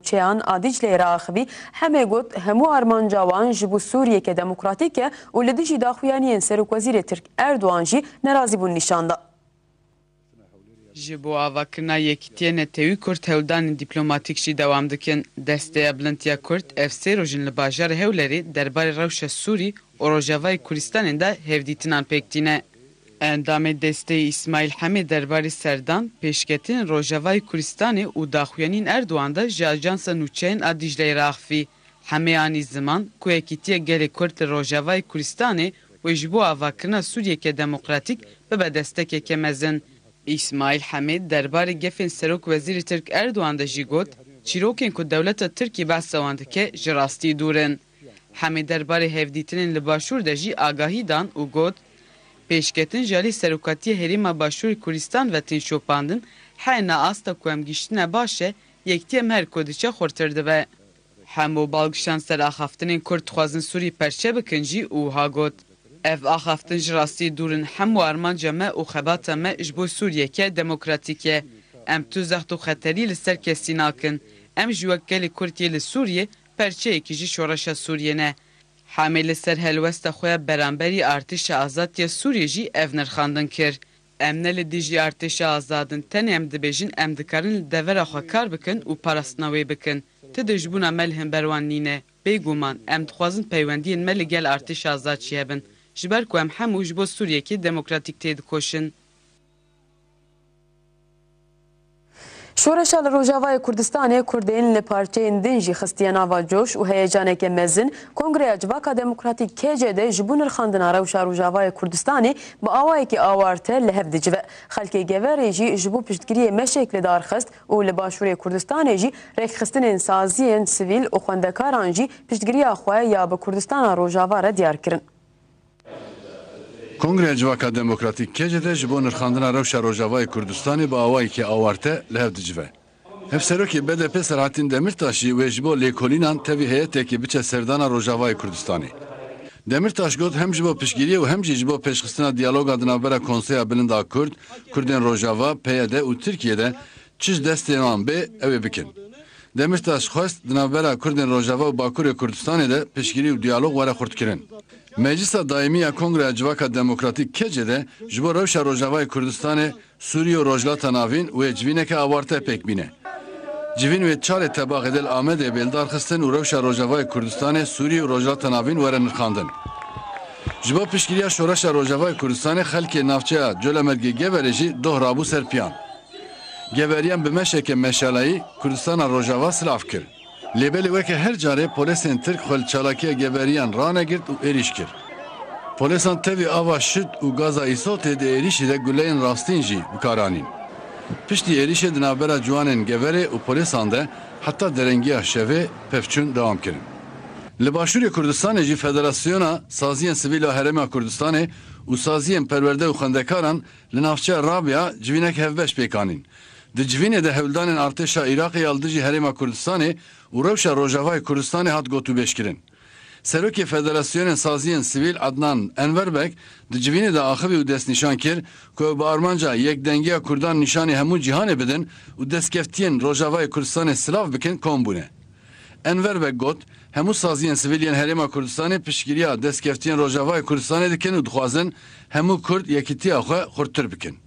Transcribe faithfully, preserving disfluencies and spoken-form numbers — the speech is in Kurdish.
Çeyan a Dîcleyê re axivî, Hemê got, hemû armanca wan ji bo Sûriyeke demokratîk e û li dijî daxuyaniyên Serokwezîrê Tirk Erdogan jî nerazîbûn nîşan da. Ji bo avakirina yekîtiyê netewî Kurd hewldanên dîplomatîk jî dewam dikin. Desteya Bilind ya Kurd ev sê roj in li bajarê Hewlerê derbarê rewşa Sûrî û Rojavayê Kurdistanê de hevdîtinan pêk tîne. Endamê desteyê Îsmaîl Hemê derbarê serdan, pêşketinên Rojavayê Kurdistanê û daxuyaniyên Erdogan de ji ajansa nûçeyên a Dîcleyê re axivî. Hemê anî ziman ku yekîtiya gelê Kurd li Rojavayê Kurdistanê wê ji bo avakirina Sûriyeke demokratîk bibe destekeke mezin. Îsmaîl Hemê derbarê gefên Serok Wezîrê Tirk Erdogan de jî got, çîrokên ku dewleta Tirkî behsa wan dike ji rastî dûr in. Hemê derbarê hevdîtinên li Başûr de jî agahî dan û got, pêşketin ji alî Serokatiya Herêma Başûrê Kurdistan ve tên şopandin, heyna asta ku em gihîştine baş e, yekîtiya me her ku diçe xurtir dibe. Hemû bal kişand ser axaftinên Kurd dixwazin Sûrî perçe bikin jî û wiha got, ev axaftin ji rastî dûr in, hemû armanca me û xebata me ji bo Sûriyeke demokratîk e. Em tu zext û xeterî li ser kesî nakin. Em jî wek gelê Kurd yê li Sûriyê perçeyekî ji şoreşa Sûriyê ne. Hemê li ser helwesta xwe ya beramberî artêşa azad ya Sûriyê jî ev nirxandin kir. Em ne li dijî artêşa azad in, tenê em dibêjin em dikarin li devera xwe kar bikin û parastina wê bikin. Ti dijbûna me li hember wan nîne. Bêguman, em dixwazin peywendiyên me li gel artêşa azad jî hebin, ji ber ku em hemû ji bo Sûriyekê demokratîk têdikoşin. Şoreşa li Rojavayê Kurdistanê Kurdên li parçeyên din jî xistiye nava coş û heyecaneke mezin. Kongreya Civaka Demokratîk K C D ji bo nirxandina rewşa Rojavayê Kurdistanê bi awayekî awarte li hev dicive. Xelkê Geverê jî ji bo piştgiriyê meşek li dar xist û li Başûrê Kurdistanê jî rêkxistinên saziyên sivîl û xwendekaran jî piştgiriya xwe ya bi Kurdistana Rojava re diyar kirin. Kongreya Civaka Demokratîk K C D ji bo nirxandina rewşa Rojavayê Kurdistanê bi awayekî awarte li hev dicive. Hevserokê B D P Selahattin Demirtaş jî wê ji bo lêkolînan tevî heyetekê biçe serdana Rojavayê Kurdistanê. Demirtaş got, hem ji bo piştgiriyê û hem jî ji bo pêşxistina diyaloga di navbera Konseya Bilind a Kurd, Kurdên Rojava, P Y D û Tirkiye de çi ji destê wan bê, ew ê bikin. Demirtaş xwest di navbera Kurdên Rojava û Bakurê Kurdistanê de piştgirî û diyalog were xurtkirin. Meclisa Daîmî ya Kongreya Civaka Demokratîk K C D ji bo rewşa Rojavayê Kurdistanê, Sûriyê û Rojhilata Navîn wê civîneke awarte pêk bîne. Civîn wê çarê tebaxê de li Amedê bê lidarxistin û rewşa Rojavayê Kurdistanê, Sûriyê û Rojhilata Navîn were nirxandin. Ji bo piştgiriya şoreşa Rojavayê Kurdistanê xelkê navçeya Colemêrgê Geverê jî doh rabû ser piyan. Geveriyan bi meşeke meşalayî Kurdistana Rojava silav kir. Lê belê weke her carê polêsên Tirk xwe li çalakiya Geveriyan ranegirt û êrîş kir. Polêsan tevî ava şit û gaza îsotê di êrîşê de guleyên rastîn jî bi kar anîn. Piştî êrîşê di navbera ciwanên Geverê û polêsan de heta derengiya şevê pevçûn dewam kirin. Li Başûrê Kurdistanê jî Federasyona Saziyên Sivîl a Herêma Kurdistanê û Saziyên Perwerde û Xwendekaran li navçeya Rabia civînek hevbeş pêk anîn. Di civînê de hewldanên artêşa Iraqê ya li dijî Herêma Kurdistanê û rewşa Rojavayê Kurdistanê hat gotûbêjkirin. Serokê Federasyonên Saziyên Sivîl Adnan Enverbek di civînê de axivî û destnîşan kir ku ew bi armanca yekdengiya Kurdan nîşanî hemû cîhanê bidin û destkeftiyên Rojavayê Kurdistanê silav bikin kom bûne. Enver Beg got, hemû saziyên sivîl yên Herêma Kurdistanê piştgiriya destkeftiyên Rojavayê Kurdistanê dikin û dixwazin hemû Kurd yekîtiya xwe xurttir bikin.